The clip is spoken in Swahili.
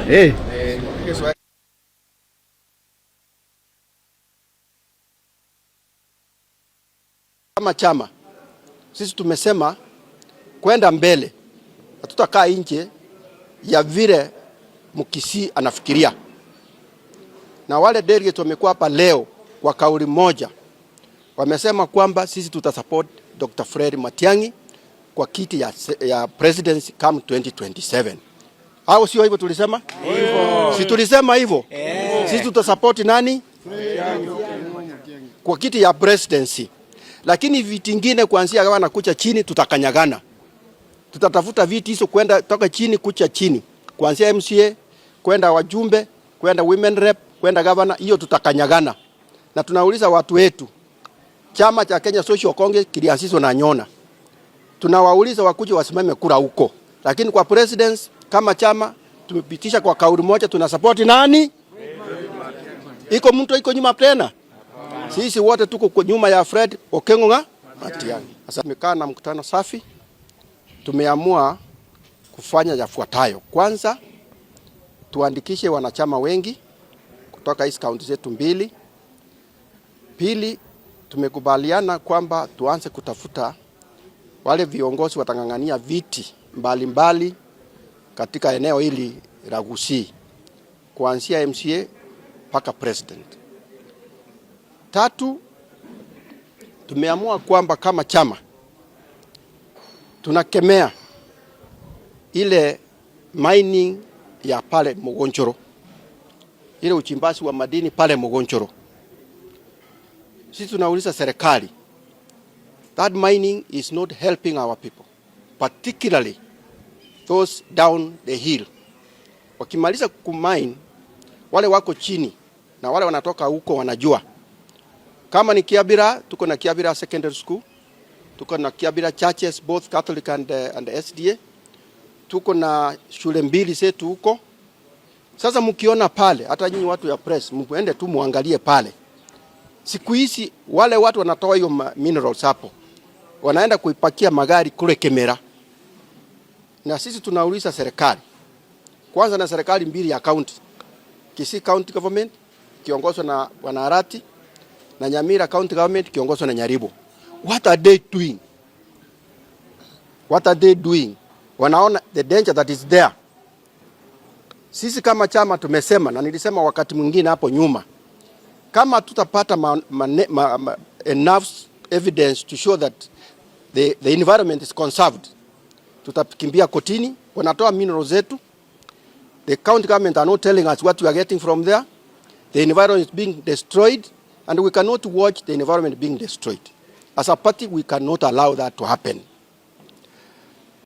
Eh. Kama chama sisi tumesema kwenda mbele, hatutakaa nje ya vile Mkisii anafikiria, na wale delegates wamekuwa hapa leo kwa kauli moja wamesema kwamba sisi tutasupport Dr. Fred Matiang'i kwa kiti ya presidency come 2027. Au sio hivyo tulisema? Si tulisema hivyo? Sisi tutasupport nani? Kwa kiti ya presidency. Lakini viti vingine kuanzia kama nakucha chini tutakanyagana. Tutatafuta viti hizo kwenda toka chini kucha chini. Kuanzia MCA kwenda wajumbe, kwenda women rep, kwenda governor, hiyo tutakanyagana. Na tunauliza watu wetu, chama cha Kenya Social Congress kilianzishwa na Nyona. Tunawauliza wakuje wasimame kura huko. Lakini kwa presidents kama chama tumepitisha kwa kauli moja, tuna support nani? Iko mtu iko nyuma tena? Sisi wote tuko kwa nyuma ya Fred Okengo Matiang'i. Sasa tumekaa na mkutano safi, tumeamua kufanya yafuatayo. Kwanza, tuandikishe wanachama wengi kutoka hizi kaunti zetu mbili. Pili, tumekubaliana kwamba tuanze kutafuta wale viongozi watang'ang'ania viti mbalimbali katika eneo hili la Gusii kuanzia MCA mpaka president. Tatu, tumeamua kwamba kama chama tunakemea ile mining ya pale Mogonchoro, ile uchimbaji wa madini pale Mogonchoro. Sisi tunauliza serikali, that mining is not helping our people, particularly those down the hill. Wakimaliza kumine, wale wako chini na wale wanatoka huko wanajua. Kama ni Kiabira, tuko na Kiabira Secondary School, tuko na Kiabira churches both Catholic and SDA, tuko na shule mbili zetu huko. Sasa mkiona pale, hata nyinyi watu ya press muende tu muangalie pale. Siku hizi wale watu wanatoa hiyo minerals hapo, wanaenda kuipakia magari kule Kemera. Na sisi tunauliza serikali kwanza, na serikali mbili ya county, Kisii County Government kiongozwa na Bwana Arati na Nyamira County Government kiongozwa na Nyaribo. What are they doing? What are they doing? Wanaona the danger that is there. Sisi kama chama tumesema, na nilisema wakati mwingine hapo nyuma, kama tutapata enough evidence to show that the environment is conserved, tutakimbia kotini. Wanatoa minerals zetu. The county government are not telling us what we are getting from there. The environment is being destroyed and we cannot watch the environment being destroyed. As a party, we cannot allow that to happen.